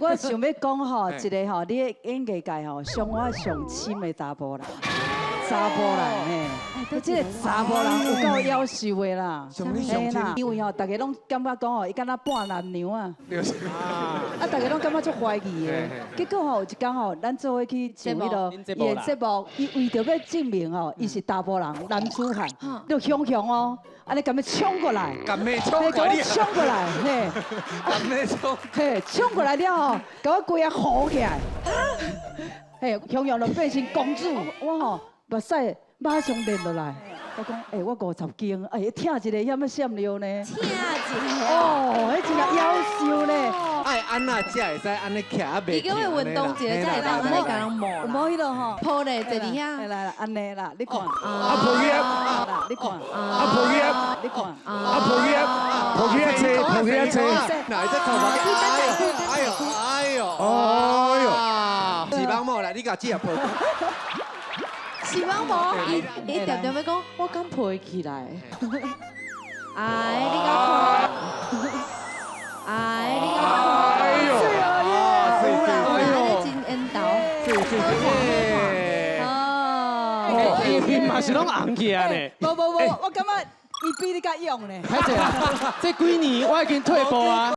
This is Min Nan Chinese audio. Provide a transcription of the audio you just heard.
我想欲講吼，一个吼，你的演藝界吼，傷我上深的查埔人，查埔人嘿，這个查埔人有夠夭壽的啦，上你上嘿啦，因為吼，大家攏感覺講吼，伊敢若半男娘啊，啊，大家攏感覺足懷疑的。結果吼，有一工吼，咱做伙去上彼个伊的節目，伊為著欲證明吼，伊是查埔人，男子漢，就雄雄哦，按呢共欲衝過來，共欲衝嘿，過來共我衝過來，嘿。共欲衝。嘿，衝過來了後，共我規个糊起來，嘿，雄雄就變成公主，我吼目屎馬上連落來，我講，欸，我50斤，哎，疼一个遐欲閃尿呢？疼一个。哦，彼真正夭壽咧。愛按怎才會使按呢徛啊袂？伊叫伊運動一下才會當按呢共人摸。有無彼落吼？抱咧坐佇遐。來來，按呢啦，你看。啊抱起來，啦，你看。啊抱起來，你看。啊抱起來，抱起來坐，抱起來坐。來這頭髮，哎呦，哎呦，哎呦，視網膜來，你共姐抱。視網膜，伊伊定定欲講，我敢抱起來。哎，你敢看？哎，你敢看？哎呦，哎呦，真緣投，好看好看。哦，伊面嘛是攏紅起來呢。無無無，我感覺伊比你較勇呢。歹勢啦，這幾年我已經退步啊。